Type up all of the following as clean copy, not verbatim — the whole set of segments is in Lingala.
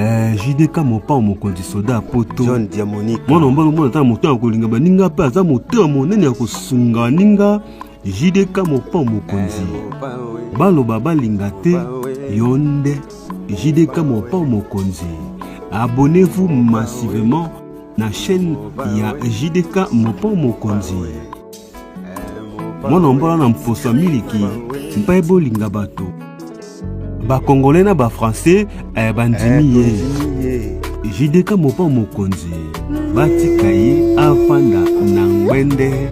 Eh, JDK mopao mokonzi soda ya poto John Diamonique mwana mobali omona ata na moto ya kolinga baninga mpe aza moto ya monene ya kosunga baninga JDK mopao mokonzi eh, baloba balinga te yo nde JDK mopao mokonzi abonnez-vous massivement na chaîne ya JDK mopao mokonzi mwana mbola na mposo ya miliki mpe bolinga bato bakongole na bafrançais eh, bandimi ye ye jdk mopa mokonzi batika ye afanda na ngwende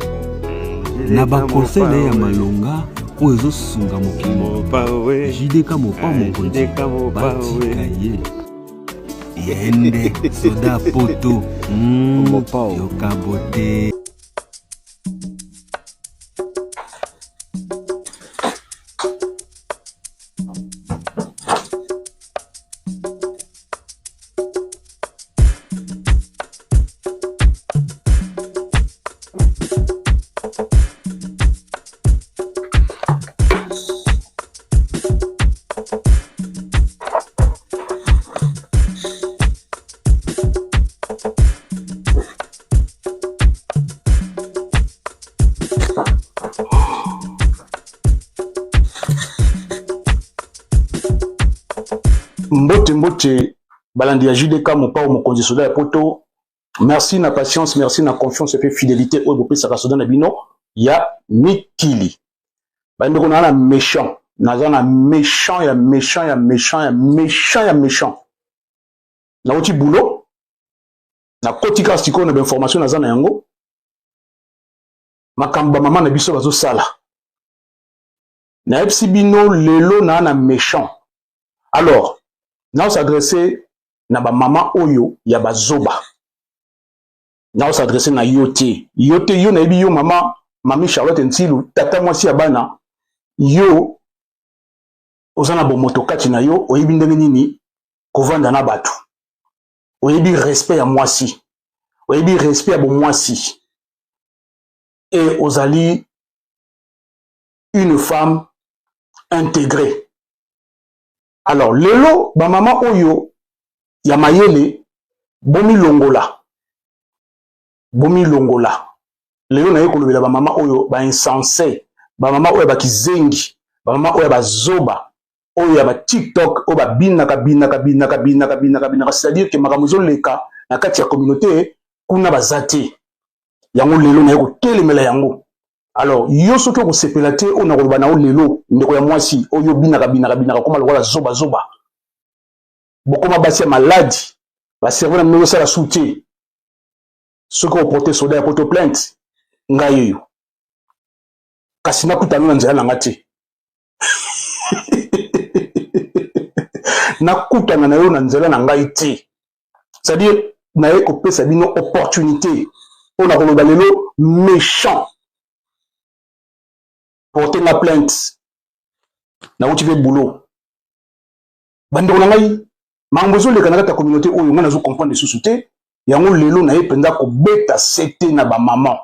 na bakonseil na ye ya malonga oyo ezosunga mokili mobimba jdk mopa mokonzi JDK Mopao, batika ye ye nde soda poto mm, Mopao. yoka bote Mbote mbote balandi ya JDK Mopao mokonzi soda ya poto. Merci na patience, merci na confiance et fidélité oyo bopesaka soda na bino ya mikili. Bandeko na na méchant, naza na méchant ya méchant ya méchant ya méchant ya méchant. Nauti boulot, nakoti kaka sikoyo na bainformation naza na yango makambo bamama na biso bazosala. Nayebisi bino lelo na na méchant. Alors, nao s'adresser na ba mama oyo ya bazoba. Nao s'adresser na yo te. Yo te yo nayebi yo mama mami Charlotte Ntsilu, tata mwasi ya bana, yo oza na bomoto kati na yo, oyebi ndenge nini kovanda na bato. Oyebi respect ya mwasi. Oyebi respect ya bomwasi. Et ozali une femme intégrée. Alors lelo ba mama oyo ya mayele bomilongola bomilongola lelo naye kolobela ba mama oyo ba insense ba mama oyo ya bakizengi ba mama oyo ya bazoba oyo ya ba tiktok oyo babinaka binaka binaka binaka binaka binaka c'est-à-dire que makambo ezoleka na kati ya communauté kuna baza te yango lelo naye kotelemela yango alors yo soki okosepela te oyo nakoloba na yo lelo ndeko ya mwasi oyo obinaka binaka binaka koma lokola zoba zoba bokoma basi ya maladi bacerveau na bino ezosala su te soki oporte soda ya poto plainte ngai oyo kasi nakutana na nzela na nga te nakutana na yo na nzela na ngai te c'est-à-dire naye kopesa bino opportunité mpo na koloba lelo méchant porte nga plainte nauti mpe boulot bandeko na ngai makambo ezoleka na kati ya communauté oyo ngai nazo comprendre lisusu te yango lelo naye mpenza kobeta sete na bamama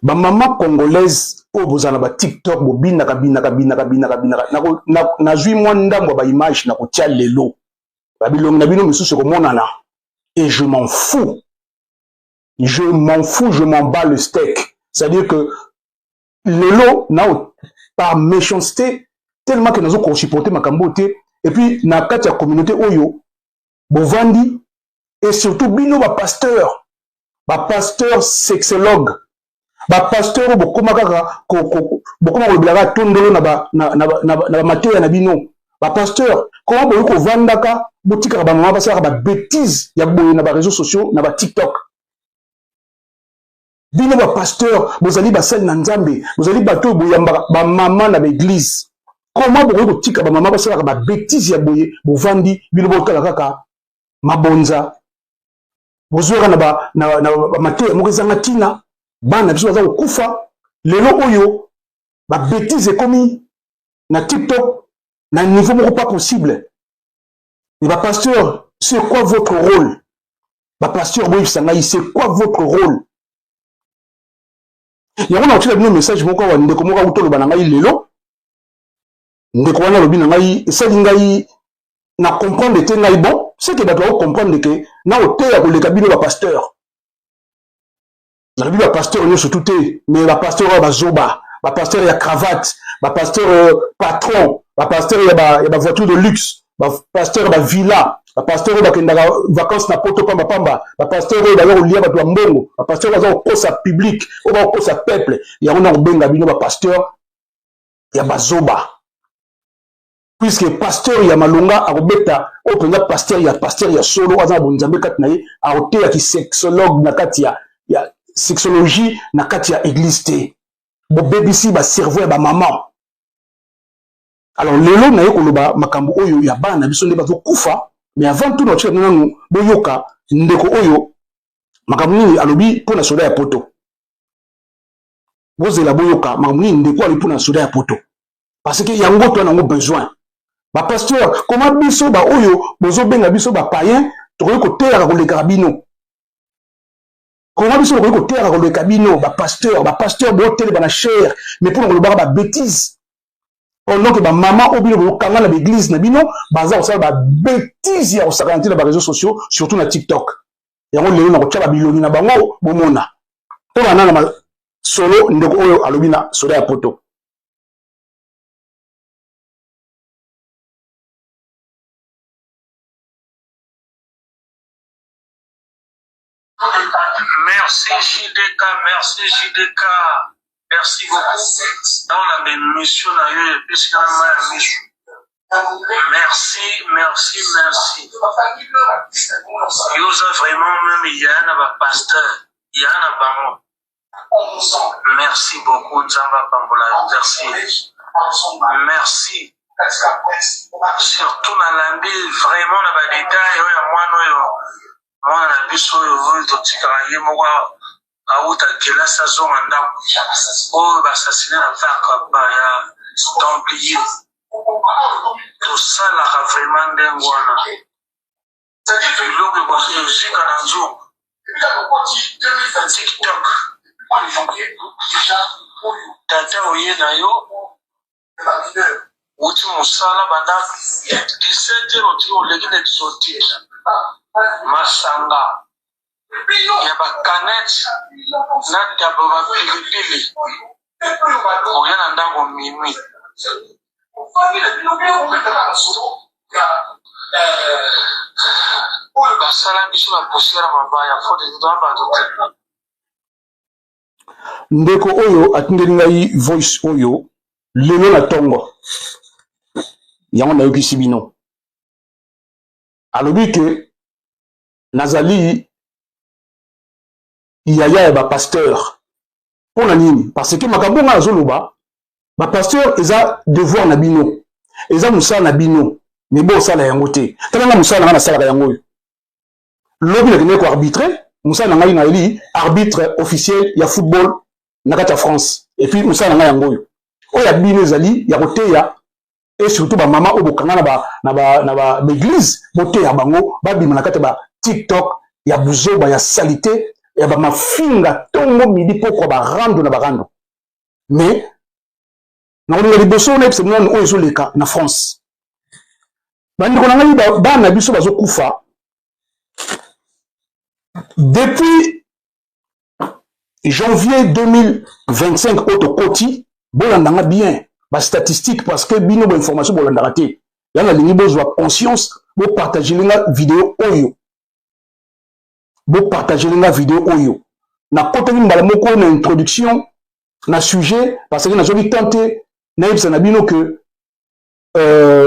bamama congolaise oyo bozala na ba tiktok bobinaka binaka binaka binaka binaka nazwi mwa ndambo ya baimage na kotia lelo babilongi na bino misusu ekomonana et je m'en fous je m'en fous je m'en bats le steak c'est à dire que lelo nao par méchanceté tellement que nazo kosupporte makambo te et puis na kati ya communauté oyo bovandi et surtout bino bapasteur bapasteur sexologue bapasteur oyo bokoma kaka bokoma kolobela kaka tondolo na bamateya na bino bapasteur koma boyi kovandaka botikaka bamama basalaka babétise ya boye na bareseau sociaux na batiktok bino bapasteur bozali basali na nzambe bozali bato oyo boyambaka bamama na baeglize koma bokoki kotika bamama basalaka babétise ya boye bovandi bino botala kaka mabonza bozwaka na bamateya moko ezanga ntina bana biso baza kokufa lelo oyo babétise ekomi na tiktok na niveau moko pas possible et bapasteur c'est quoi votre rôle bapasteur boyebisa ngai c'est quoi votre rôle yango na kotika bino message moko awa ndeko moko akuti oloba na ngai lelo ndeko wana alobi na ngai esali ngai Na comprendre te ngai, bon, c'est que bato bako comprendre que na koteya koleka bino ba pasteur. Nalobi ba pasteur nyonso tout te, mais ba pasteur oyo bazoba, ba pasteur ya cravate, ba pasteur patron, ba pasteur ya ba, ya ba voiture de luxe, ba pasteur ya ba villa, ba pasteur oyo bakendaka vacances na poto pamba pamba, ba pasteur oyo baza kolia bato ya mbongo, ba pasteur oyo baza kokosa public, oyo bakokosa peuple. Yango na kobenga bino ba pasteur ya bazoba, puisque pasteur ya malonga akobeta oyo mpenza pasteur ya pasteur ya solo, aza na bonzambe kati na ye, akoteya kisexologue na kati ya sexologie na kati ya église te. Bobebisi bacerveau ya bamama. Alors lelo naye koloba makambo oyo ya bana na biso nde bazokufa, mais avant tout natika nanu boyoka ndeko oyo makambo nini alobi mpo na soda ya poto. Bozela boyoka makambo nini ndeko alobi mpo na soda ya poto, parce que yango toa nango besoin. Bapasteur, koma biso baoyo bozobenga biso bapayen, tokoki koteyaka kolekaka bino. Koma biso tokoki koteyaka koleka bino bapasteur? Bapasteur botelema na chaire, mais mpona kolobaka babétise, pendant que bamama oyo bino bokanga na baeglise na bino baza kosala babétise ya kosakana te na bareseau sociaux, surtout na TikTok. Yango lelo na kotya babilongi na bango, bomona mpo bana na solo ndeko oyo alobi na soda ya poto. Merci JDK, merci JDK, merci beaucoup. Dans la mission na yo epesi nga mai ya miso. Merci, merci, merci. Yo oza vraiment meme yaya na ba pasteur, yaya na bango. Merci beaucoup Nzambe apambola yo. Merci. Merci. Surtout nalandi vraiment na ba detail oyo ya mwana oyo, mwana na biso oyo oyo totikaka ye moko awuta kelasi azonga ndako, oyo baassassine na parc ya Templier. Tosalaka vraiment ndenge wana, biloko ezika na nzungu. TikTok, tata oye na yo wuti mosala banda 17 heures, otiki oleki na exotique, masanga ya bacanette na tabo bapilipili, oya na ndako minuit. Basala biso na poussière ya mabaya, faute toza bato te. Ndeko oyo atindeli ngai voice oyo lelo na ntongo, yango nayokisi bino. Alobi ke nazali yaya ya bapasteur. Mpo na nini? Parce que makambo ngai nazoloba, bapasteur, eza devoir na bino, eza mosala na bino, me bosala yango te. Tala nga, mosala na ngai nasalaka yango oyo. Lobi nakendeki koarbitre, mosala na ngai nayeli arbitre officiel ya football na kati ya France. Et puis mosala na ngai yango oyo. Oyo ya bino ezali ya koteya, et surtout bamama oyo bokanga na baeglise, boteya bango babima na kati ya ba TikTok ya buzoba, ya saleté, ya bamafinga ntongo midi pokwa, barando na barando. Mais nakolinga liboso nayebisa bino nanu oyo ezoleka na France. Bandeko na ngai, bana na biso bazokufa depuis janvier 2025 oyo tokoti. Bolandanga bien bastatistique, parce que bino bainformation bolandaka te. Ya nalingi bozwa conscience, bopartagele nga video oyo, bopartagele nga video oyo. Nakotaki mbala moko na introduction na sujet, parce que nazwaki temps te nayebisa na bino que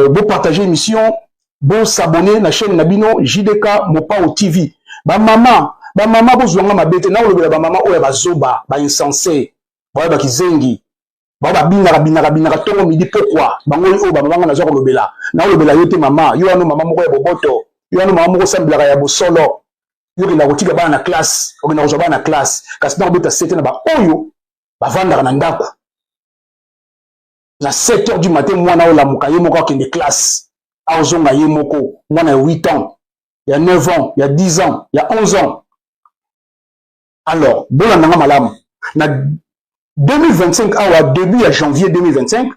bopartage émission, bosabone na chaîne na bino JDK Mopao TV. Bamama, bamama, bozwanga mabe te, nakolobela bamama oyo ya bazoba, bainsensé, baoyo bakizengi, bao babinaka binaka binaka ntongo midi pokwa. Bango oyo bamama nga nazwa kolobela, nakolobela yo te mama. Yo wana mama moko ya boboto, yo wana mama moko osambelaka ya bosolo, yo okenda kotika bana na classe, okenda kozwa bana na classe. Kasi nakobeta sete na baoyo bavandaka na ndako na 7 heures du matin, mwana olamuka ye moko akende classe, aozonga ye moko, mwana ya 8 ans, ya 9 ans, ya 10 ans, ya 11 ans. Alors bolandanga malamu, na 2025 awa, début ya janvier 2025,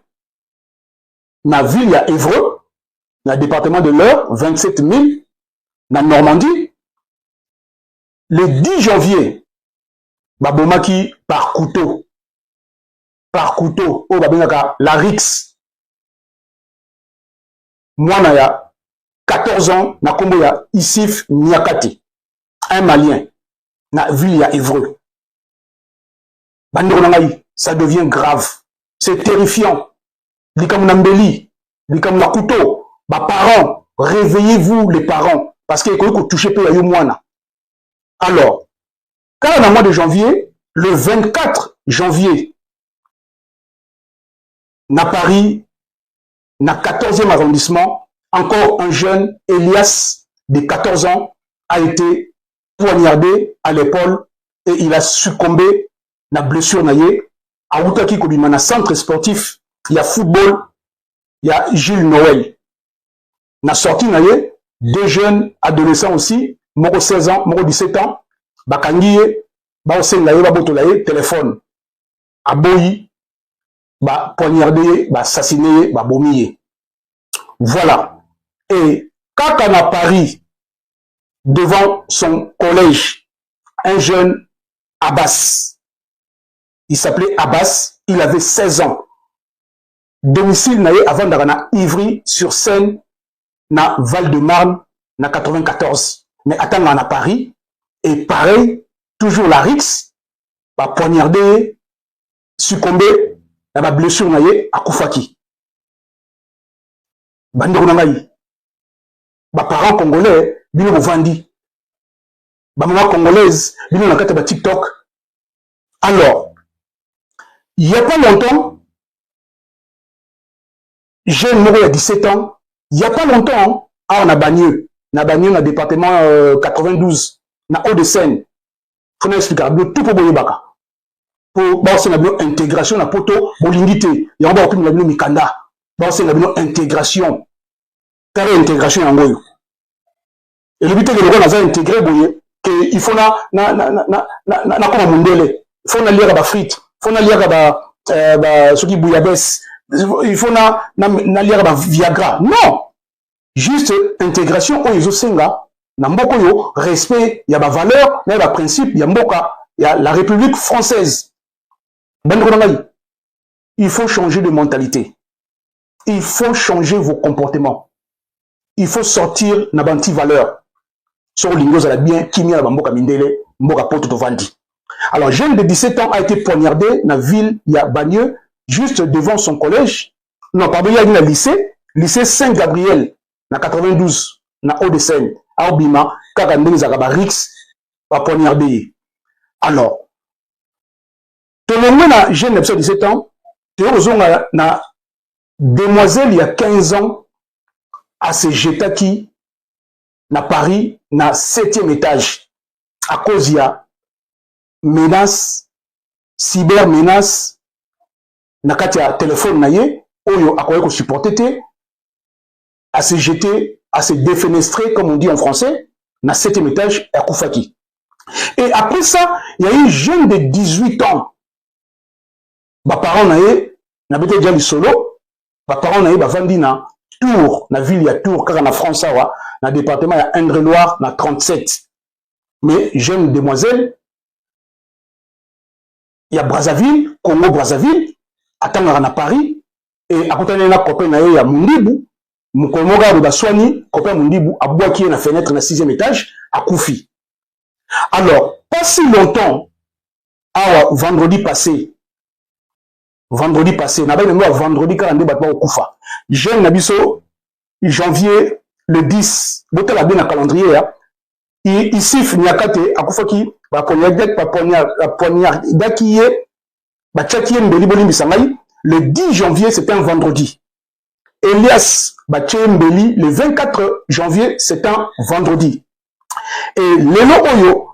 na ville ya Évreux. na département de l'Eure, 27 000, na Normandie. Le 10 janvier, babomaki par couteau, par couteau oyo babengaka la rix, mwana ya 14 ans na nkombo ya Isif Niakate, un Malien, na ville ya Évreux. Bandeko na ngai, ça devient grave, c'est terrifiant. Likambo na mbeli, likambo na couteau. Baparents, réveillez-vous, les parents, parce que ekoki kotouche mpe ya yo mwana. Alors, kaka na mois de janvier, le 24 janvier, na Paris, na 14e arrondissement, encore un jeune, Elias, de 14 ans, a été poignardé à l'épaule et il a succombé na blessure na ye. Awutaki kobima na centre sportif ya football ya Jules Noël. Na sortie na ye, deux jeunes adolescents aussi, moko 16 ans, moko 17 ans, bakangi ye, baosenga ye babotola ye téléphone, aboyi, bapoignarde ye, baassassine ye, babomi ye. Voilà. Et kaka na Paris, devant son collège, un jeune, Abbas, il s'appelait Abbas, il avait 16 ans, domicile na ye avandaka na Ivry-sur-Seine, na Val-de-Marne, na 94, mais atangaka na Paris. Et pareil, toujours la rixe, bapoignarde ye, succombe na bablessure na ye, akufaki. Bandeko na ngai, baparent congolais, bino bovandi, bamama congolaise, bino na kati ya baTikTok. Alors, il y a pas longtemps, jeune moko ya 17 ans, il y a pas longtemps, awa na Bagneux, na Bagneux, na département 92, na Hauts-de-Seine. Fona expliquaka bino tout mpo boyebaka, mpo baosenga bino intégration na Poto, bolingi te. Yango bakopimela bino mikanda, baosenga bino intégration. Tala intégration yango oyo elobi te ke lokola naza intégré boye ke il faut nakoma mondele, il faut naliaka bafrite, faut naliaka ba soki bouillabaisse, il faut naliaka baviagra. Non, juste intégration oyo ezosenga na mboka oyo respect ya bavaleur na ya baprincipe ya mboka ya la République française. Bandeko na ngai, il faut changer de mentalité, il faut changer vos comportements, il faut sortir na banti-valeur soki olingi ozala bien, kimia na bamboka mindele, mboka Poto tovandi. Alors, jeune de 17 ans a été poignardé na ville ya Bagneux, juste devant son collège, non pardon, yaki na lycée, lycée Saint-Gabriel, na 92, na Hauts-de-Seine. Aobima kaka ndenge ezalaka, barix, bapoignarde ye. Alors, tolongwe na jeune na biso ya 17 ans, toye kozonga na demoiselle ya 15 ans ase jetaki na Paris, na 7e étage, à cause ya menace, cyber menace na kati ya telefone na ye oyo akoki kosupporte te. Ase jeté, ase défenestré, comme on dit en français, na 7e étage, akufaki. Et après ça, il y a une jeune de 18 ans, baparent na ye, nabeti dia lisolo, baparent na ye bavandi na Tours, na ville ya Tours, kaka na France awa, na département ya Indre-Loire, na 37. Mais jeune demoiselle ya Brazzaville, Congo Brazzaville, atangaka na Paris e akutani na copain na ye ya mondibu. Mokolo moko ayo baswani, copain mondibu abwaki ye na fenêtre na 6e étage, akufi. Alors, pas si longtemps awa, vendredi passé, vendredi passé, na bai nango ya vendredi kaka nde bato bakokufa. Jeune na biso, janvier le 10, botala bien na calendrier ya Isif Niakate, akufaki, bapoignardaki ye, batiaki ye mbeli, bolimbisa ngai, le 10 janvier, c'est un vendredi. Elias, batie ye mbeli le 24 janvier, c'est un vendredi. Et lelo oyo,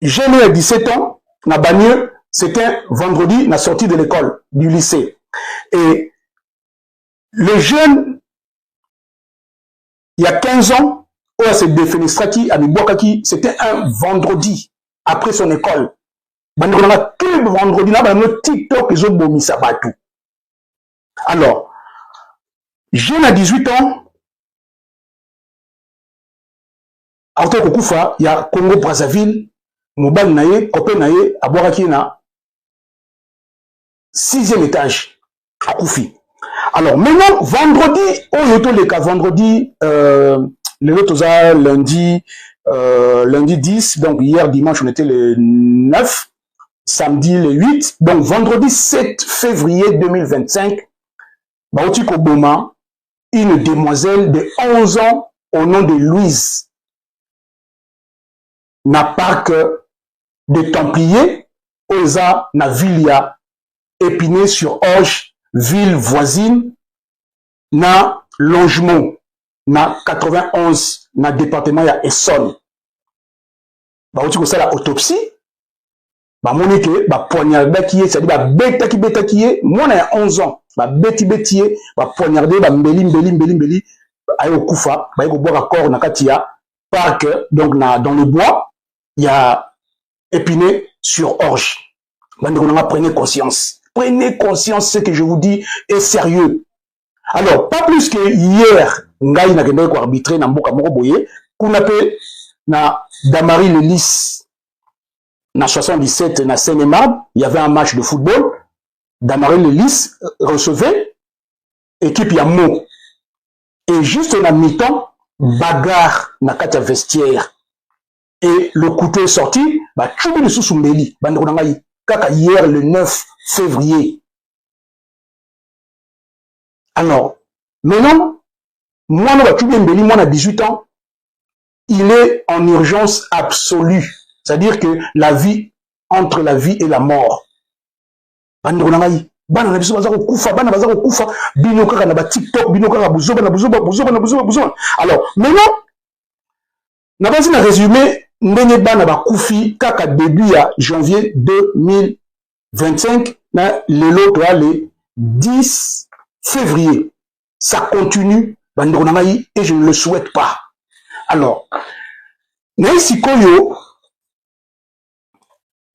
jeune ya 17 ans na Bagneux, c'est un vendredi, na sortie de l'école, du lycée. Et le jeune il y a 15 ans oyo ase défenestraki, amibwakaki, c'était un vendredi après son école. Bandeko nanga, que vendredi na bango, TikTok ezobomisa bato. Alors Jeune à 18 ans auta kokufa ya Congo Brazzaville, mobali na ye, copain na ye, abwakaki ye na sixième étage, akufi. Alors maintenant, vendredi oyo toleka, vendredi, lelo toza lundi, lundi 10, donc hier dimanche on était le 9, samedi le 8, donc vendredi 7 février 2025, bauti koboma une demoiselle de 11 ans au nom de Louise na parc de Templiers oyo eza na ville ya Épinay-sur-Orge, ville voisine na Longjumeau na 91 na département ya Essonne. Bauti kosala autopsie, bamoni ke bapoignardaki ye, c'est-à-dire babetaki betaki ye, mwana ya 11 ans, babeti beti ye, bapoignarde ye, bambeli mbeli mbeli mbeli, aye kokufa. Baye kobwaka corps na kati ya parc, donc na dans le bois ya Épinay-sur-Orge. Bandeko nanga, prenez conscience, prenez conscience, ce que je vous dis est sérieux. Alors, pas plus que hier, ngai nakendaki koarbitrer na mboka moko boye kuna mpe na Damary le Lys na 77 na Seine-et-Marne. Il y avait un match de football. Damary le Lys recevait équipe ya Meaux et juste na mi-temps, bagarre na kati ya vestiaire et le couteau est sorti, bacubi lisusu mbeli. Bandeko na ngai, kaka hier le 9 février. Alors maintenant, mwana bacubi mbeli, mwana 18 ans, il est en urgence absolue, c'est-à-dire que la vie, entre la vie et la mort. Bandeko na ngai, bana na biso baza kokufa, bana baza kokufa, bino kaka na baTikTok, bino kaka buzoba na buzoba, buzoba na buzoba, buzoba. Alors maintenant, nabasi na résumé ndenge bana bakufi kaka début ya janvier 2025 na lelo toya le 10 février. Ça continue, bandeko na ngai, et je ne le souhaite pas. Alors naye sikoyo,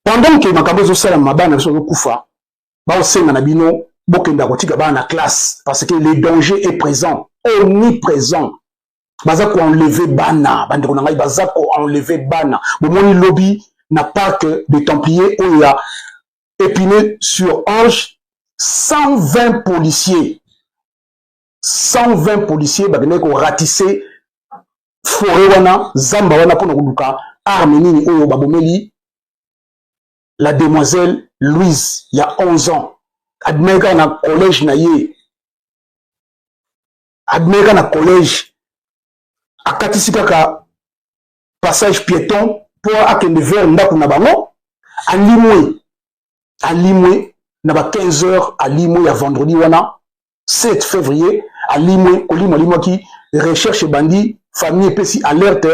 pendant ke makambo ezosalama, bana biso bazokufa, baosenga na bino bokenda kotika bana na classe parce que le danger est présent, omniprésent. Baza koenlever bana, bandeko na ngai, baza koenlever bana. Bomoni lobi na parc de Templier oyo ya Épinay sur Orge, 120 policiers, 120 policiers bakendaki koratisser forêt wana, zamba wana, mpona koluka arme nini oyo babomeli la demoiselle Louise ya 11 ans. Abimaki kaka na collège na ye, abimaki kaka na collège, akatisi kaka passage piéton mpo akende vers ndako na bango, alimwe, alimwe na ba 15 heures, alimwe ya vendredi wana 7 février. Alimwe, kolimwa alimwaki, recherche ebandi, famille epesi alerte,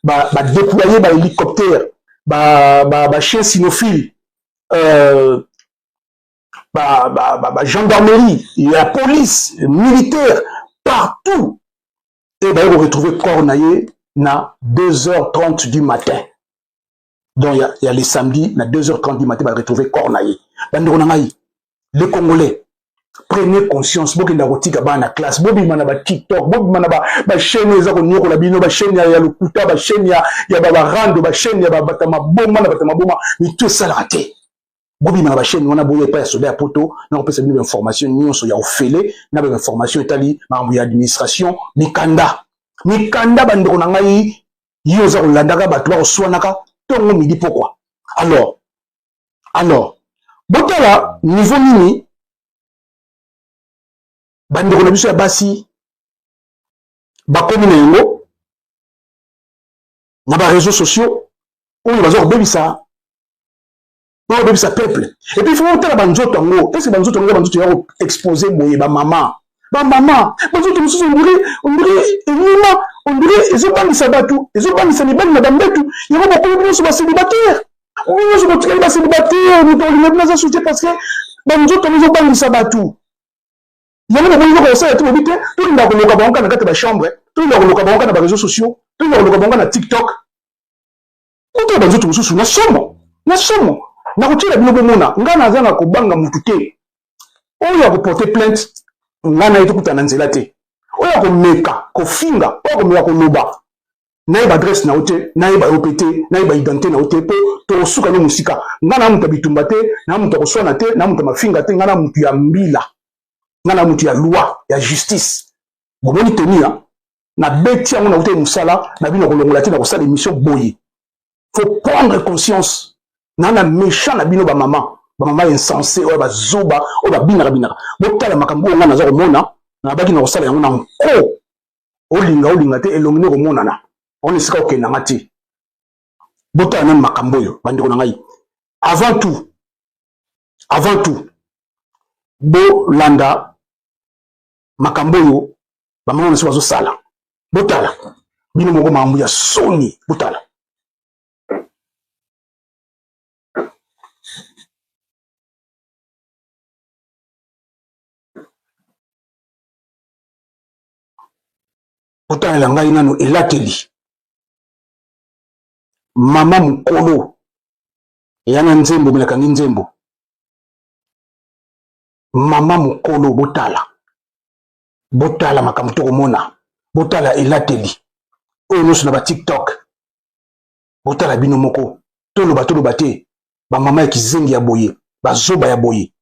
badéploye ba bahélicoptère, bachien ba cynophile, ba gendarmerie, ya police militaire partout, e baye koretrouver corps na ye na 2h30 du matin. Donc ya le samedi na 2h30 du matin, baretrouver corps na ye. Bandeko na ngai, les Congolais, prenez conscience, bokenda kotika bana na classe, bobima na baTikTok, bobima na bachaîne eza konyokola bino, bachaîne ya lokuta, bachaîne ya barando, bachaîne ya bato maboma na bato maboma, mitu esalaka te. Bobima na bachaîne wana, boya epai ya soda ya poto na kopesa bino bainformation nyonso ya ofele na bainformation etali makambo ya administration, mikanda, mikanda. Bandeko na ngai, ye oza kolandaka bato bakoswanaka ntongo, midi, pokwa. Alors botala niveau nini bandeko na biso ya basi bakomi na yango na baréseaux sociaux oyo baza kobebisa, oyo kobebisa peuple. Et puis faut otala banzoto yango, est ce que banzoto yango eza banzoto ya koexposer boye? Bamama, bamama, banzoto mosusu ondire enyuma, ondire ezobangisa bato, ezobangisa mibali na bambetu. Yango bokomi nyonso bacélibataire, nyonso botikali bacélibataire, moto olinga bino aza soutien parce que banzoto yango ezobangisa bato. Yango bokomi kaka kosala te, bobi te, tolinga koloka bango kaka na kati ya bachambre, tolinga koloka bango kaka na baréseaux sociaux, tolinga koloka bango kaka na TikTok. Otala banzoto mosusu na somo, na somo. Nakotiela bino bomona. Ngai naza na kobanga mutu te. Oyo akoporter plainte, ngai na ye tokutana na nzela te. Oyo akomeka kofinga, oyo akomeka koloba, nayeba adresse na yo te, nayeba yo mpe te, nayeba identité na yo te, mpo tokosuka no mosika. Ngai na moto ya bitumba te, na moto ya koswana te, na moto ya mafinga te, ngai na moto ya mbila, ngai na moto ya loi, ya justice. Bomoni teni ya nabeti yango, nautaki mosala na bino, kolongola te na kosala émission boye. Faut prendre conscience na na méchant na bino, bamama, bamama insensé oyo, bazoba oyo babinaka binaka. Botala makambo oyo ngai naza komona, nabaki na kosala yango na nko. Olinga olinga te, elongi nde komonana wana, esika okendanga te. Botala nani makambo oyo, bandeko na ngai. Avant tout, avant tout, bolanda makambo oyo bamama na biso bazosala. Botala bino moko makambo ya soni, botala. Botalela ngai nano elateli mama mokolo eya na nzembo, melakangi nzembo mama mokolo. Botala, botala makambo tokomona, botala elateli oyo nyonso na batiktok. Botala bino moko. Toloba toloba te, bamama ya kizengi ya boye, bazoba ya boye,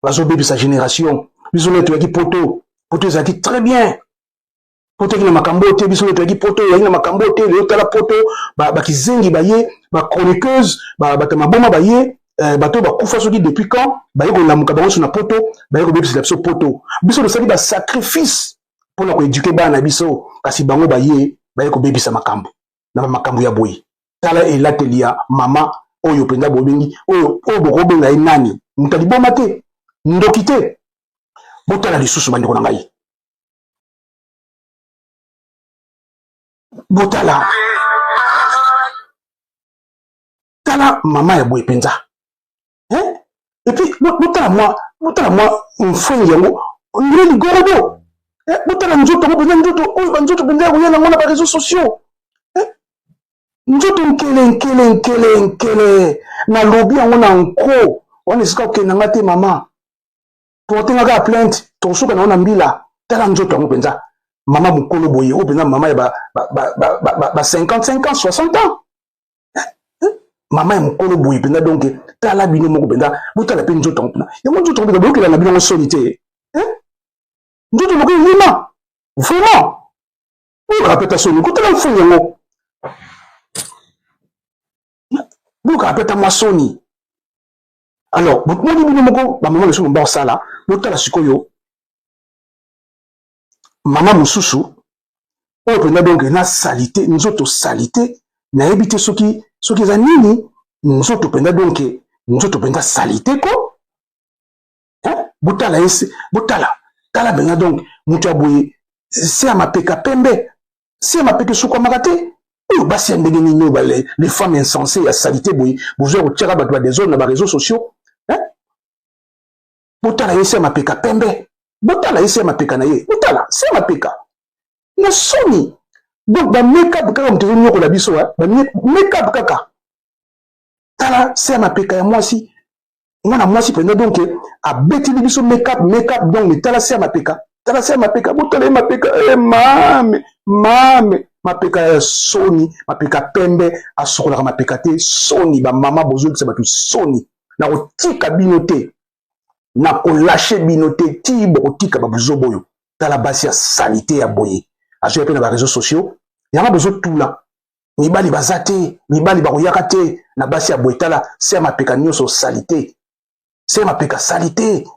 bazobebisa génération. Biso nde toyaki poto, poto ezalaki très bien, poto ezalaki na makambo oyo te. Biso nde toyaki poto, ezalaki na makambo oyo te. Lelo tala poto, bakizengi baye, bachroniqueuse, bato maboma baye, bato oyo bakufa soki depuis quand, baye kolamuka bango nyonso na poto, baye kobebisela biso poto. Biso tosali basacrifice mpona koéduquer bana na biso, kasi bango baye, baye kobebisa makambo na bamakambo ya boye. Tala elateli ya mama oyo mpenza bobengi oyo, oyo bokobenga ye nani? Moto aliboma te, ndoki te. Botala lisusu, bandeko na ngai, botala. Tala mama ya boye mpenza, eh? Et puis botala mwa, botala mwa mfengi yango ndire ligorodo, eh? Botala nzoto yango mpenza, nzoto oyo, banzoto mpenza ya koya nango na baréseaux sociaux, eh? Nzoto nkele nkele nkele nkele. Nalobi yango na nko wana, esika okendanga te. Mama, porte nga kaka plainte, tokosuka nango na mbila. Tala nzoto yango mpenza, mama mokolo boye, oyo mpenza mama ya ba, ba, ba, ba, ba, ba, ba 55 ans, 60 ans, mama ya mokolo boye mpenza. Donc tala bino moko mpenza, botala mpe nzoto yango mpenza, yango nzoto yango mpenza, boyokela na bino yango soni te, eh? Nzoto lokola elima, vraiment boyokaka mpe ta soni kotala mfuni yango, boyokaka mpe ta mwa soni. Alors bomoni bino moko, bamama mosusu bakosala. Botala sikoyo mama mosusu oyo mpenza, donc na saleté, nzoto saleté, nayebi te soki eza nini. Nzoto mpenza, donc nzoto mpenza saleté ko, eh? Botala ye, botala, tala mpenza. Donc moto ya boye, se ya mapeka pembe, se ya mapeka esukwamaka te. Oyo basi ya ndenge nini oyo, les femmes insensées ya saleté boye, bozwa kotiaka bato badésordre na baréseaux sociaux, eh? Botala ye, se ya mapeka pembe, botala ye, se ya mapeka na ye, botala se ya mapeka na soni. Donc bamakeup kaka moto ezonyokola biso, bamakeup kaka. Tala se ya mapeka ya mwasi, mwana mwasi mpenza. Donc abeteli biso makeup, makeup. Donc mais tala se ya mapeka, tala se ya mapeka, botala ye mapeka. E mame, mame, mapeka ya soni, mapeka pembe, asukolaka mapeka te. Soni, bamama bozolisa bato soni. Nakotika bino te, nakolâcher bino te ti bokotika babuzoba oyo. Tala basi ya saleté ya boye, azoya mpe na baréseaux sociaux yango. Bozotula mibali baza te, mibali bakoyaka te na basi ya boye. Tala se ya mapeka nyonso saleté, se ya mapeka saleté.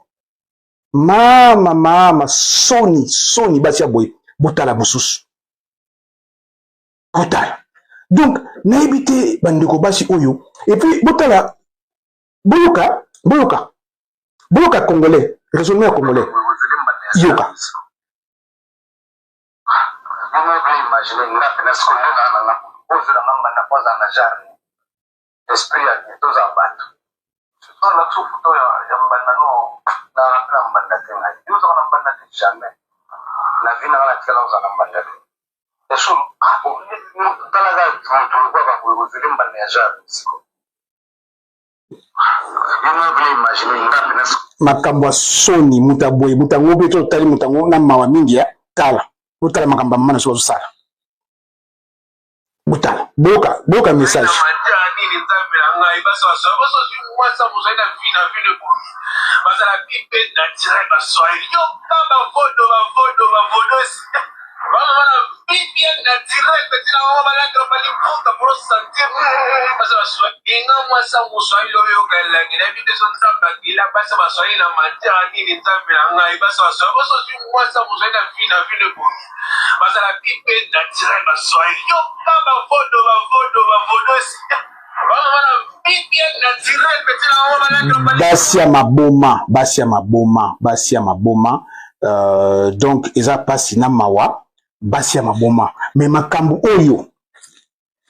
Mama, mama, soni, soni, basi ya boye. Botala mosusu, botala. Donc nayebi te, bandeko basi oyo. Et puis botala, boyoka, boyoka, boyoka congolais, raisonnement ya congolais, yoka. Imagine nga pena sikoyo nde naa nanga ozela nga mbanda po azala na genre esprit ya bien. Tozala bato surtout na biso foto ya mbanda no nanga mpe na mbanda te. Ngai yo ozala na mbanda te, jamais na vie nanga natikala ozala na mbanda te. Eso tala kaka moto lokola baboye kozweli mbanda ya genre siko. Makambo ya soni, moto ya boye, moto yango mpe totali moto yango na mawa mingi ya tala. Botala makambo ya mama na biso bazosala. Botala, boyoka, boyoka message. Nini nzambe na ngai baswaswa baswaswi mwasi mozali na vie na vie de bazala bipe naturel baswahili yoka bavodo bavodo bavodosi bamama na vie bien naturel peti na bango balatela baliputa pour sentir basa baswahili nga mwasi moswahili oyoka elengi nayebi te so nzambe akila basi baswahili na matière nini nzambe na ngai baswaswa baswaswi mwasi mozali na vie na vie de bazala bipe naturel baswahili yoka bavodo bavodo bavodosi Basi ya maboma, basi ya maboma, basi ya maboma. Donc eza pasi na mawa, basi ya maboma. Mais makambo oyo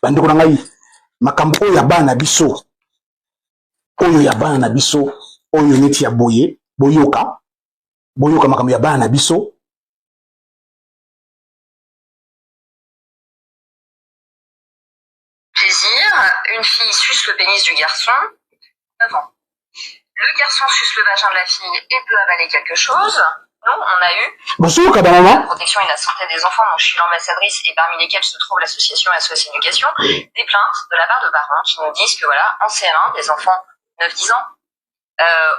bandeko na ngai, makambo oyo ya bana na biso, oyo ya bana na biso, oyo neti ya boye, boyoka, boyoka makambo ya bana na biso. Plaisir, une fille suce le pénis du garçon, 9 ans. Le garçon suce le vagin de la fille et peut avaler quelque chose. Nous, on a eu Bonjour, la protection et la santé des enfants, dont je suis l'ambassadrice et parmi lesquelles se trouve l'association SOS Éducation, des plaintes de la part de parents qui nous disent que voilà, en CM1, des enfants 9-10 ans,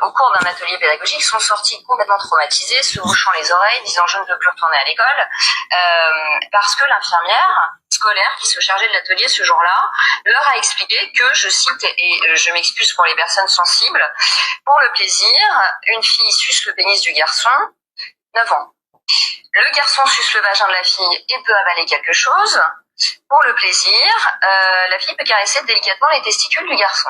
au cours d'un atelier pédagogique, sont sortis complètement traumatisés, se bouchant les oreilles, disant je ne veux plus retourner à l'école, parce que l'infirmière scolaire qui se chargeait de l'atelier ce jour-là leur a expliqué que, je cite, et je m'excuse pour les personnes sensibles, pour le plaisir, une fille suce le pénis du garçon, 9 ans. Le garçon suce le vagin de la fille et peut avaler quelque chose. Pour le plaisir, la fille peut caresser délicatement les testicules du garçon.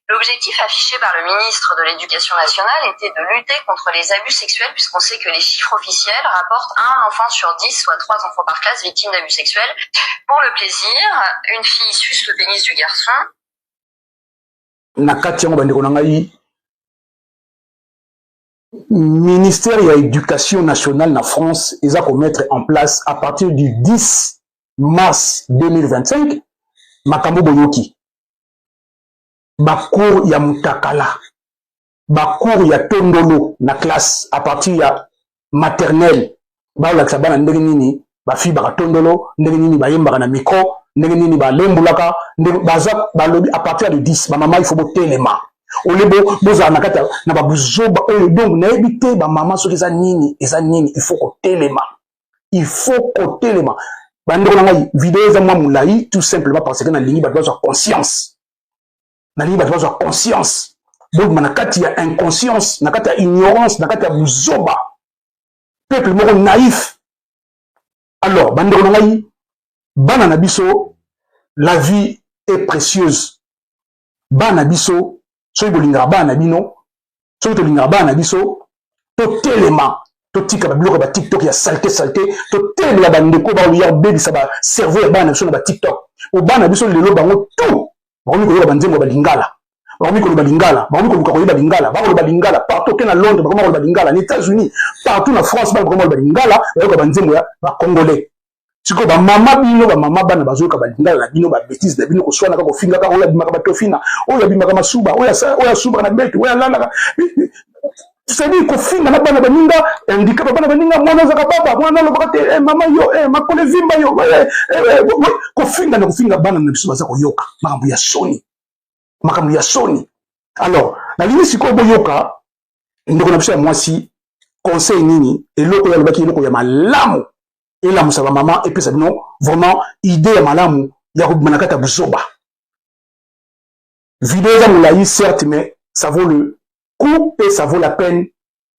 L'objectif affiché par le ministre de l'Éducation nationale était de lutter contre les abus sexuels, puisqu'on sait que les chiffres officiels rapportent 1 enfant sur 10, soit 3 enfants par classe victimes d'abus sexuels. Pour le plaisir, une fille suce le pénis du garçon. Na kati yango bandeko na ngai, ministère ya Éducation nationale na France eza komettre en place à partir du 10 mars 2025 makambo boyoki. Bacours ya mutakala, bacours ya tondolo na classe à partir ya maternelle, balakisa bana ndenge nini bafibaka tondolo, ndenge nini bayembaka na micro, ndenge nini balembulaka, ndenge baza balobi à partir de 10. Bamama, il faut botelema ole bozala na kati na babuzoba oyo. Donc nayebi te bamama soki eza nini, eza nini. Il faut kotelema, il faut kotelema. Bandeko na ngai, video eza mwa molai tout simplement parce que nalingi bato bazwa conscience, nalingi bato bazwa conscience, bobima na kati ya inconscience, na kati ya ignorance, na kati ya buzoba, peuple moko naïf. Alors bandeko na ngai, bana na biso, la vie est précieuse. Bana na biso, soki bolingaka bana na bino, soki tolingaka bana na biso, totelema, totika babiloko ya batiktok ya saleté saleté, totelemela bandeko baoya kobebisa bacerveau ya bana na biso na batiktok. Po bana na biso lelo bango tout bakomi koyoka banzembo ya balingala, bakomi koloba lingala, bakomi koluka koyeba lingala, bakoloba lingala partout. Oke na Londres, bakomi koloba lingala, na États-Unis, partout, na France, bana bakomi koloba lingala, bayoka banzembo ya bacongolais. Sikoyo bamama, bino bamama, bana bazoyoka balingala na bino, babêtises na bino, koswanaka, kofingaka, oyo abimaka batofina, oyo abimaka masuba, oyo asubaka na mbeto, oyo alalaka, c'est-à-dire kofinga na bana baninga, handicap bana baninga, mwana azaka baba, mwana alobaka te, mama yo, makolo evimba yo, kofinga na kofinga. Bana na biso baza koyoka makambo ya soni, makambo ya soni. Alors nalingi sikoyo boyoka ndeko na biso ya mwasi, conseil nini, eloko oyo alobaki, eloko ya malamu elamusa bamama, epesa bino vraiment idée ya malamu ya kobima na kati ya buzoba. Video eza molai certes, mais ça vaut le coup et ça vaut la peine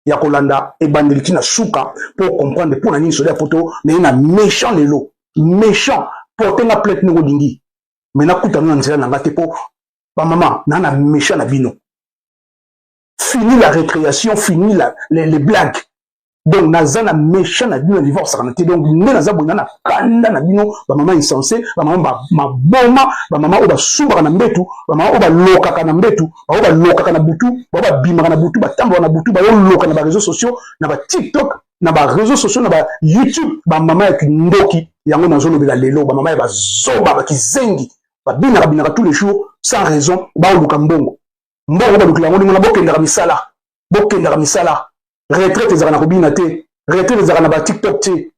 ya kolanda ebandeli ntina suka mpo comprendre mpo na nini soda ya poto naye na méchant lelo. Méchant, porte nga plainte ndenge olingi, mais nakutana na nzela na nga te, mpo bamama na méchant na bino. Fini la récréation, fini les blagues. Donc naza na méchant na bino na niveau kosakana te. Donc nde naza boye, na kanda na bino, bamama insensé, bamama maboma, bamama oyo basumbaka na mbetu, bamama oyo balokaka na mbetu, baoyo balokaka na butu, baoyo babimaka na butu, batambolaka na butu, bayoloka na baréseaux sociaux, na batiktok, na baréseaux sociaux, na bayoutube, bamama ya kindoki. Yango nazolobela lelo, bamama ya bazoba, bakizengi, babinaka binaka tous les jours sans raison, baoluka mbongo. Mbongo balukela yango ndenge na bokendaka misala, bokendaka misala. Retraite ezalaka na kobina te, retraite ezalaka na batiktok te.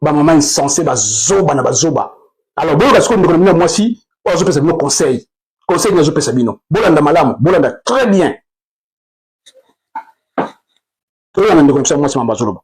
Bamama insense, bazoba na bazoba. Alors boyoka sikoyo ndeko na bino ya mwasi oyo azopesa bino conseil. Conseil nini azopesa bino? Bolanda malamu, bolanda très bien. Toyokana ndeko na biso ya mwasi mambo azoloba.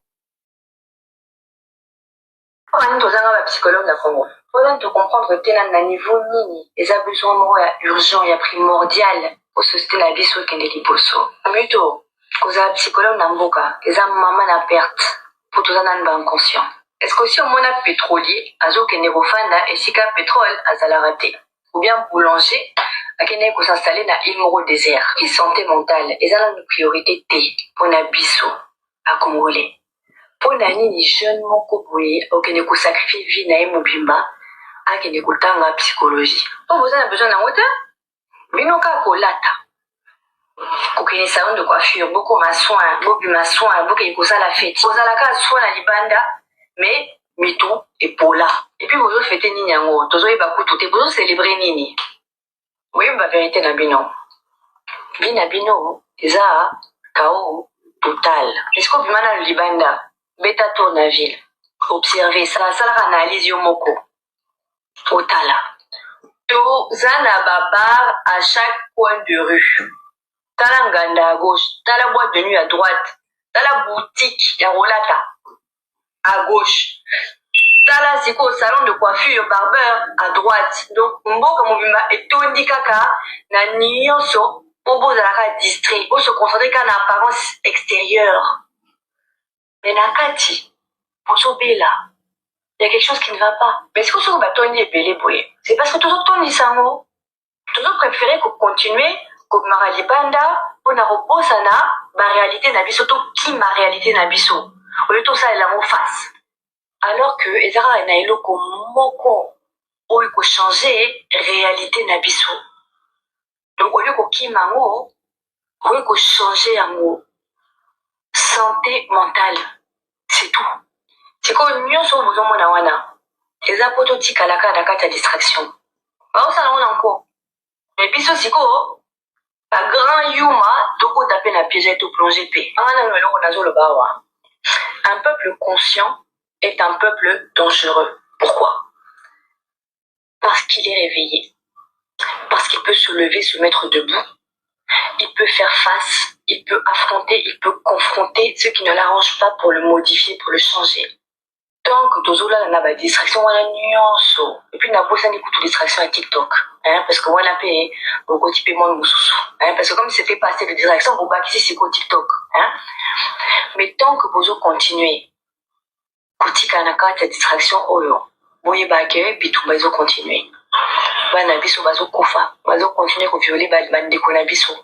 Mpona nini tozanga ba psychologue na Congo? Mpona to comprendre te nanu na niveau nini eza besoin moko ya urgent, ya primordial po societe na biso ekende liboso. Plutot kozala psychologue na mboka eza mama na perte po toza nanu ba inconscient. Est ce que osi omona petrolier azo kende kofanda esika petrole azalaka te? Ou bien boulanger akendaki ko s'installer na ile moko desert? Sante mentale eza nanu priorite te pona biso ba congolais. Pona nini jeune moko boye akokende ko sacrifier vie na ye mobimba akende kotanga psychologie? Po boza na besoin nango te? Bino kaka kolata, kokende salon de coiffure, bokoma soin, bobima soin, bokende kosala feti. Kozala kaka soin na libanda mais mitu epola. Et puis bozo fete nini yango? Tozoyeba kutu te. Bozo celebrer nini? Boyebi ba verite na bino. Vie na bino eza chaos total. Esiko bima nanu libanda, beta tour na ville, observer, sala salaka analyse yo moko. Otala. Toza na ba bar à chaque coin de rue. Tala nganda à gauche, tala boîte de nuit à droite, tala boutique ya kolata à gauche. Tala sikoyo salon de coiffure, barbeur à droite. Donc mboka mobimba etondi kaka na nyonso po bozala kaka distrait, bo se concentrer kaka na apparence extérieure. Mais na kati bozobela. Il y a quelque chose qui ne va pas. Mais sikoyo soki batondi ebele boye, c'est parce que tozotondisa yango. Tozo preferer ko continuer kobimaka libanda pona kobosana ba realite na biso, tokima realite na biso au lieu tosalela yango face. Alors que eza kaka na eloko moko oyo eko changer realite na biso. Donc au lieu kokima yango, okoki ko changer yango. Sante mentale, c'est tout. Sikoyo nyonso oyo bozomona wana eza po totikala kaka na kati ya distraction. Baosala yango na nko. Mais biso sikoyo ba grand yuma tokota pe na piège, to plonger pe. Nga nanu eloko nazoloba awa, un peuple conscient est un peuple dangereux. Pourquoi? Parce qu'il est réveillé. Parce qu'il peut se lever, se mettre debout. Il peut faire face, il peut affronter, il peut confronter ce qui ne l'arrange pas pour le modifier, pour le changer. Tant que tozolala na ba distraction wana nyonso, et puis nabosani kutu distraction ya TikTok, hein, parce que wana pe bokoti pe mwa mosusu, hein, parce que comme c'était pas assez de distraction, bobakisi sikoyo TikTok, hein. Mais tant que bozo continuer kotikala na kati ya distraction oyo, boyeba ke bitumba ezo continuer. Bana na biso bazokufa, bazo continuer ko violer bandeko na biso.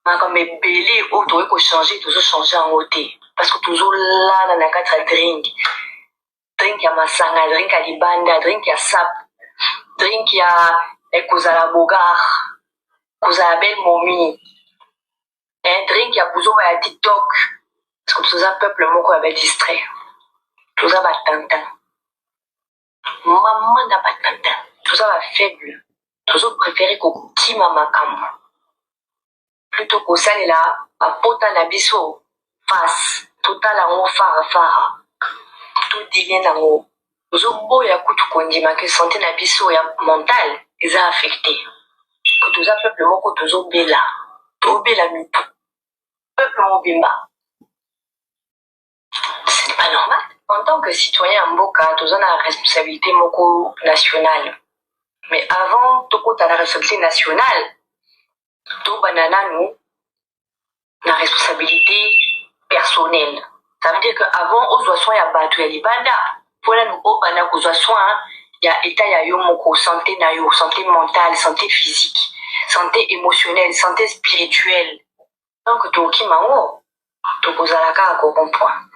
Makambo ebele oyo tokoki ko changer, tozo changer yango te parce que tozolala na kati ya drink, drink ya masanga, drink ya libanda, drink ya sap, drink ya kozala bogar, kozala belle momie, drink ya buzoba ya TikTok. Parce que toza peuple moko ya ba distrait, toza ba tintin, mama na ba tintin, toza ba faible, tozo préférer kokima makambo plutôt kosalela bapota na biso face, totala yango fara fara, todile nango. Tozoboya kutu kondima ke santé na biso ya mentale eza affecté, que toza peuple moko tozobela, tobela mitu, peuple mobimba. Ce n'est pas normal. En tant que citoyen ya mboka, toza na responsabilité moko nationale. Mais avant tokota na responsabilité nationale, tobanda nanu na responsabilité personnelle. Ça veut dire que avant ozwa soin ya bato ya libanda, mpo nanu obanda kozwa soin ya état ya yo moko, santé na yo, santé mentale, santé physique, santé émotionnelle, santé spirituelle. Donc tokokima yango, tokozala kaka ko rond-point.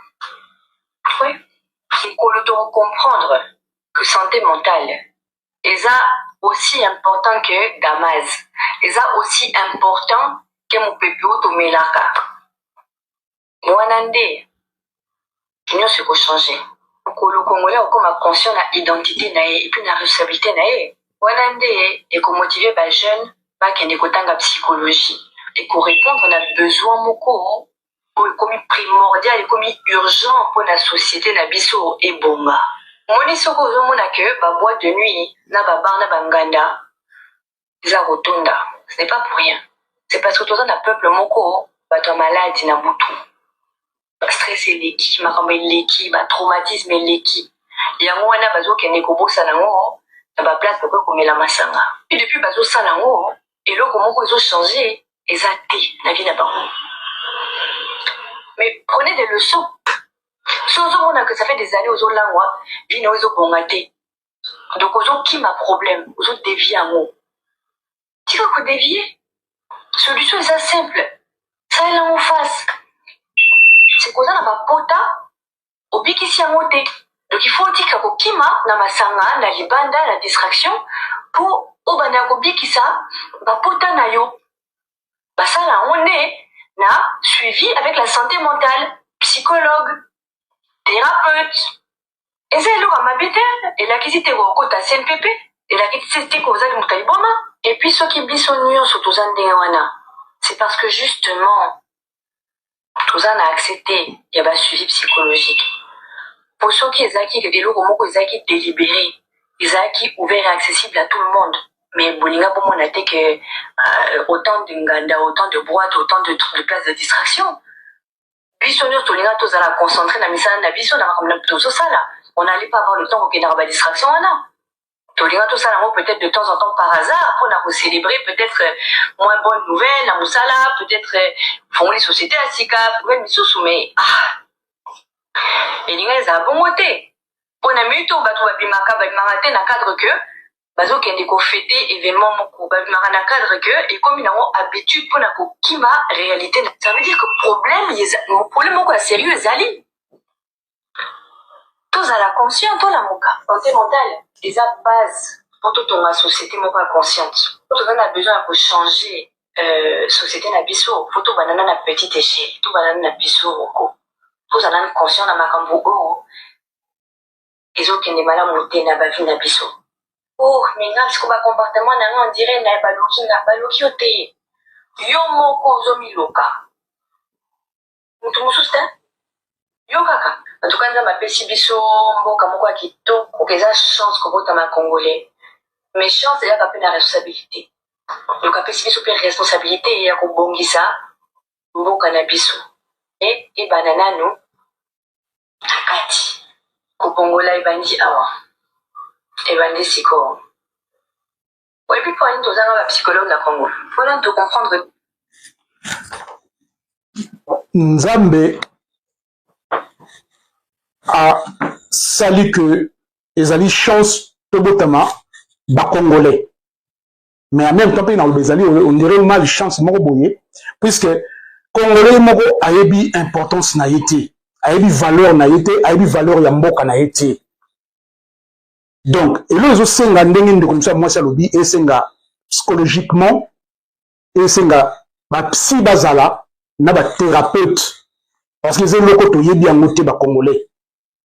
Oui. Mokolo tokocomprendre que santé mentale eza aussi important que Damas, eza aussi important que mopepe oyo tomelaka. Wana nde nyonso ekochange. Mokolo congolais akokoma conscient na identité na ye et puis na responsabilité na ye, wana nde ekomotive ba jeune bakende kotanga psychologie, ekorépondre na besoin moko. Oyo ekomi primordial, ekomi urgent pona societe na biso ebonga. Omoni soki ozomona que ba boite de nuit na ba bar na ba nganda eza kotonda, ce n'est pas pour rien. C'est parce que toza na peuple moko bato ya maladi na butu. Stress eleki, makambo eleki, ba traumatisme eleki. Yango wana bazokende kobosana yango na ba place bakoki komela masanga. Et depuis bazosala yango, eloko moko ezo changer eza te na vie na bango. Mais prenez des leçons. So ozomona que ça fait des années ozolangwa, vie na yo ezobonga te. Donc ozokima problème, ozo devier yango. Tika ko devier. Solution eza simple. Salela yango face. C'est koza na ba pota obikisi yango te. Donc il faut otika kokima na masanga, na libanda, na distraction po obanda kobikisa ba pota na yo. Basala yango nde na suivi avec la santé mentale, psychologue, thérapeute. Eza eloko ya mabe te, elakisi te kokota CNPP, elakisi te kozali moto ya liboma. Et puis soki biso nyonso toza ndenge wana, c'est parce que justement toza na accès te ya ba suivi psychologique. Po soki ezalaki eloko moko ezalaki délibéré, ezalaki ouvert et accessible à tout le monde, mais bolinga bomona te que autant de nganda, autant de boîtes, autant de places de distraction. Biso nyonso tolinga tozala concentré na misala na biso, na makambo tozosala. On n'allait pas avoir le temps kokendaka ba distraction wana. Tolinga tosala yango peut-être de temps en temps par hasard mpona kocélébrer peut-être moins bonne nouvelle na mosala, peut-être fongoli société ya sika, nouvelle misusu, mais ah, elinga ezala bongo te. Mpona minute oyo bato babimaka, babimaka te na cadre que bazokende kofêter événement moko, babimaka na cadre que ekomi nango habitude mpona kokima réalité. Ça veut dire que problème moko ya sérieux ezali. Tozala conscient, tolamuka. Santé mentale eza base mpo totonga société moko ya consciente. Toza na besoin ya kochanger société na biso, fo tobandana na petite échelle, tobandana na biso moko, tozala nanu conscient na makambo oyo ezokende malamu te na bavie na biso. Oh, mais nga siko bacomportement na nga, on dirait na baloki nga. Baloki yo te, yo moko ozomiloka, moto mosusu te, yo kaka. En tout cas, Nzambe apesi biso mboka moko ya kitoko. Eza chance kobotama Congolais, mais chance eyaka mpe na responsabilité. Donc apesi biso mpe responsabilité ya kobongisa mboka na biso. E ebanda nanu na kati. Kobongola ebandi awa, ebandi sikoyo. Oyebi mpo ani tozanga bapsychologue na Congo? Mpona tocomprendre. Nzambe asali ke ezali chance tobotama Bacongolais, mais en même temps mpe naloba ezali, on dirait, malchance moko boye, puisque Congolais moko ayebi importance na ye te, ayebi valeur na ye te, ayebi valeur ya mboka na ye te. Donc eloko ezosenga, ndenge ndeko mosusu ya mwasi alobi, esenga psychologiquement, esenga bapsy bazala na bathérapeute, parce que eza eloko toyebi yango te, Bacongolais.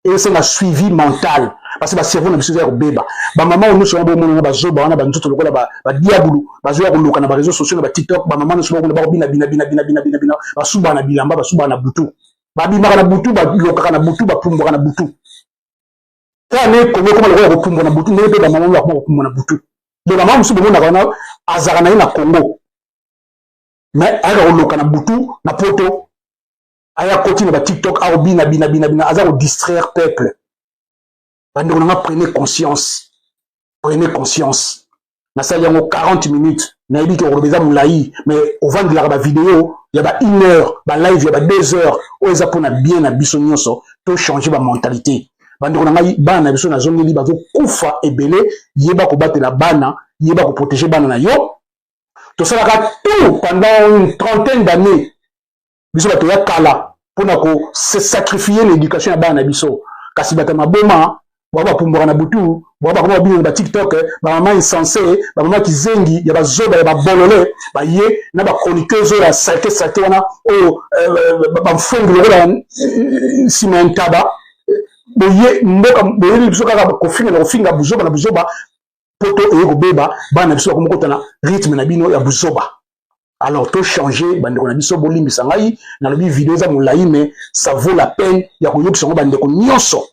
Esenga suivi mental, parce que bacerveau na biso eza ya kobeba. Bamama oyo nyonso wana bomonana, bazoba wana, banzoto lokola badiabulu, bazoya koluka na baréseaux sociaux, na baTikTok. Bamama nyonso bakona bakobina bina bina bina bina bina bina, basubaka na bilamba, basubaka na butu, babimaka na butu, balokaka na butu, bapumbwaka na butu. Kaka nde Kongo ekoma lokola kopumbwa na butu, ndenge mpe bamama bakoma kopumbwa na butu. Donc bamama mosusu bomonaka wana, azalaka na ye na Congo, mais ayaka koloka na butu na Poto, aya koti na baTikTok, akobina bina bina bina, aza kodistraire peuple. Bandeko na nga, prenez conscience, prenez conscience. Nasali yango 40 minutes, nayebi ke okoloba eza molai, mais ovandelaka bavideo ya ba 1 heure, balive ya ba 2 heures. Oyo eza mpona bien na biso nyonso, tochange bamentalité. Bandeko na ngai, bana na biso, nazongeli, bazokufa ebele. Yeba kobatela bana, yeba koprotéger bana na yo. Tosalaka tout pendant une trentaine d'années, biso bato ya kala, mpona kose sacrifier na éducation ya bana na biso. Kasi bato ya maboma bao bapumbwaka na butu, bao bakoma babina na baTikTok, bamama insensé, bamama kizengi ya bazoba ya babolole, baye na bachroniqueuse oyo ya saleté saleté wana, oyo bamfengi lokola nsima ya ntaba. Boye mboka boyebi biso kaka kofinga na kofinga, buzoba na buzoba. Poto eye kobeba, bana na biso bakoma kota na rythme na bino ya buzoba. Alors to changer, bandeko na biso, bolimbisa ngai, nalobi video eza molai, mais ça vaut la peine ya koyokisa yango bandeko nyonso.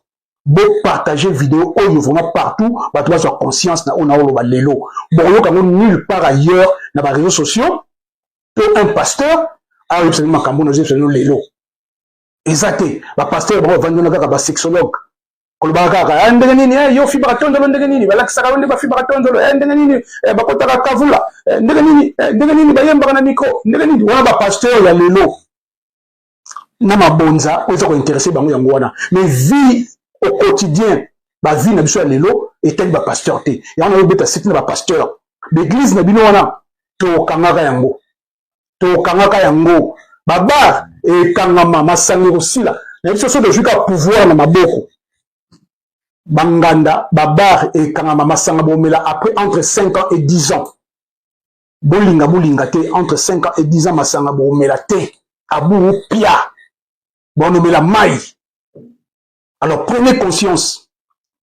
Bopartage video oyo vraiment partout, bato bazwa conscience na oyo naoloba lelo. Bokoyoka yango nulle part ailleurs na baréseaux sociaux to un pasteur aoyebisa bino makambo nazoyebisa bino lelo. Eza te bapasteur bango bavandi wana kaka basexologue, kolobaka kaka eh, ndenge nini eh, yo fibaka tondolo, ndenge nini balakisaka yo nde bafibaka tondolo eh, ndenge nini bakotaka kavula, ndenge nini, ndenge nini bayembaka na micro, ndenge nini. Wana bapasteur ya lelo na mabonza oyo eza kointeresse bango yango wana. Mais vie au quotidien, bavie na biso ya lelo etali bapasteur te. Yango nayobeta site na bapasteur baeglise na bino wana, tokangaka yango, tokangaka yango, babar ekangama, masanga ekosila. Na biso so tozwi ka pouvoir na maboko, banganda, babar ekangama, masanga bomela après entre 5 ans et 10 ans. Bolinga bolinga te, entre 5 ans et 10 ans masanga bomela te, aburu pia bonomela mai. Alors prenez conscience,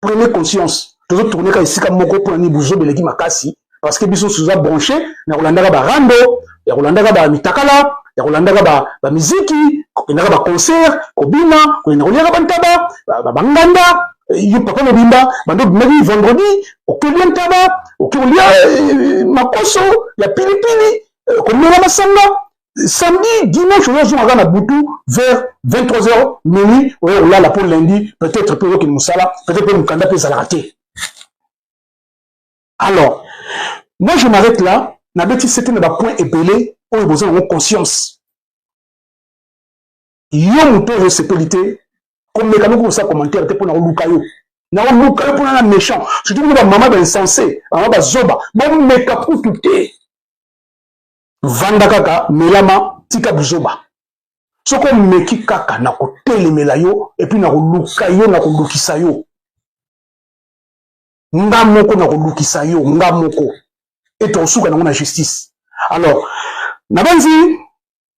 prenez conscience. Tozotourne kaka esika moko mpona nini? Buzoba eleki makasi, parce que biso toza branché na kolandaka barando, ya kolandaka bamitakala, ya kolandaka bamiziki, kokendaka baconcert, kobina, kokenda koliaka bantaba, banganda. Yo papa mobimba, bando obimaki vendredi, okelia ntaba, oke kolia makoso ya pilipili, komela masanga. Samedi, dimanche, oyo ozongaka na butu vers 23 heures, minuit, oyo kolala mpo lundi peut-être mpe oyokende mosala, peut-être mpe mokanda mpe ezalaka te. Alors moi je m'arrête là. Nabeti sete na bapoint ebele oyo boza nango conscience. Yo moto oyo osepeli te, komeka moko kosala commentaire te, mpo na koluka yo, nakoluka yo mpona na méchant, surtout bino bamama bainsensé, bamama bazoba, bomeka kutu te. Vanda kaka, melama, tika buzoba. Soki omeki kaka, na kotelemela yo, et puis na koluka yo, na kolukisa yo nga moko, na kolukisa yo nga moko, e tokosuka nango na justice. Alors nabanzi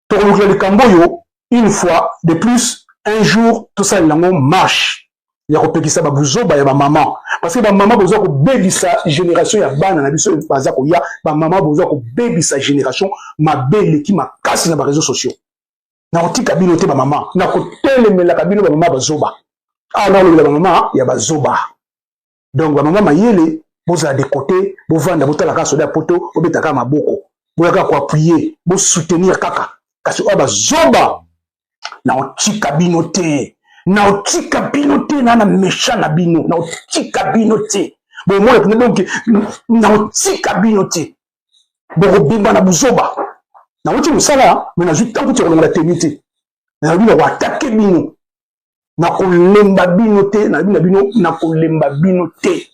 tokolukela likambo oyo une fois de plus, un jour tosalela yango marche ya kopekisa babuzoba ya bamama, parce que bamama bozwa kobebisa génération ya bana na biso baza koya. Bamama bozwa kobebisa génération, mabe eleki makasi na baréseaux sociaux. Nakotika bino te bamama, nakotelemelaka bino bamama bazoba. Awa nakolobela bamama ya bazoba. Donc bamama mayele, bozala de côté, bovanda, botala kaka soda ya poto, bobeta kaka maboko, boyaka koappuyer, bosoutenir kaka. Kasi oyo bazoba, nakotika bino te, nakotika bino te, na méchant na bino, nakotika bino te. Bomona pena, donc nakotika bino te, bokobimba na buzoba. Nauti mosala, me nazwi ntango ti kolongola teni te. Nalobi nakoattaquer bino, nakolemba bino te, nalobi na bino, nakolemba bino te.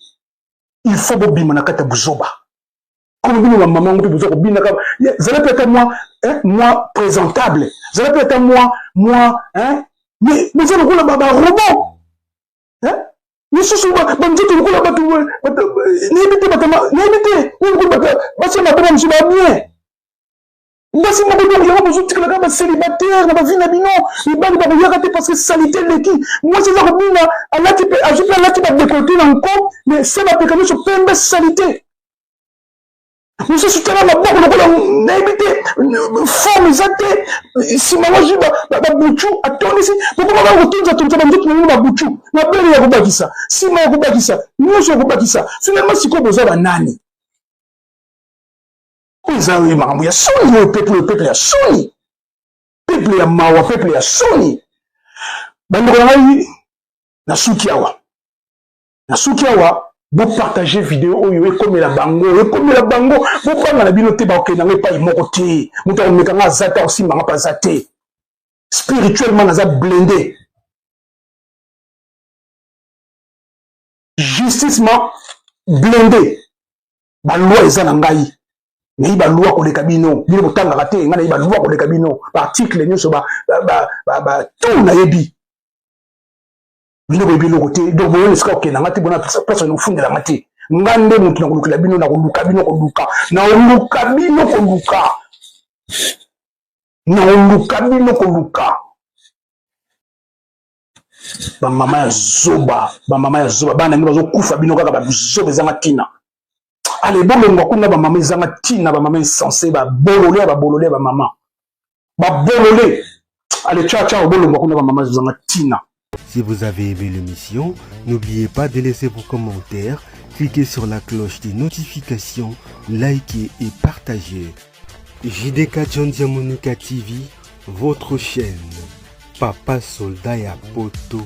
Il faut bobima na kati ya buzoba. Komo bino bamama yango mpe boza kobinaka, zala mpe ata mwa mwa présentable, zala mpe ata mwa hein, mais boza lokola barobot, misusu banzoto lokola bato nayebi te, bato nayebi te, basi ya maboma, mosusu babien basi moko. Donc yango bozotikala kaka bacélibataire na bavie na bino, mibali bakoyaka te parce que saleté eleki. Mwasi aza kobina, alati mpe, azwi mpe, alati badécolleté na nko, mais se bapeka nyonso pembe, saleté. Mosusu tala maboko lokola nayebi te, forme eza te. Nsima wazwi babutu, atondisi, bokoma kaka kotonza banzoto na bino, babutu, mabele ya kobakisa, nsima ya kobakisa, nyonso ya kobakisa. Finalement sikoyo boza banani? Oyo eza oyo makambo ya soni. Oyo peuple, oyo peuple ya soni, peuple ya mawa, peuple ya soni. Bandeko na ngai, nasuki awa, nasuki awa. Bopartage video oyo, ekomela bango, ekomela bango. Bobanga na bino te, bakokende yango epai moko te. Moto akomeka nga aza te, akosimbanga mpe aza te. Spirituellement naza blindé, justicement blindé. Baloi eza na ngai, nayebi baloi koleka bino. Bino botangaka te, ngai nayebi baloi koleka bino, baarticle nyonso, tout nayebi. Bino boyebi eloko te. Donc boyona esika kokenda nga te, bona place ofundela nga te. Nga nde motu nakolukela bino, nakoluka bino koluka, nakoluka bino koluka, nakoluka bino koluka. Bamama ya zoba, bamama ya zoba, bana bino bazokufa, bino kaka bazoba ezanga ntina. Ale bolongwa kuna, bamama ezanga ntina, bamama insensé, babolole ya babolole ya bamama babolole. Ale, ciao ciao, bolongwa kuna, bamama ezanga ntina. Si vous avez aimé l'émission, n'oubliez pas de laisser vos commentaires, cliquez sur la cloche des notifications, likez et partagez. JDK John Diamonica TV, votre chaîne. Papa Soldat ya Poto.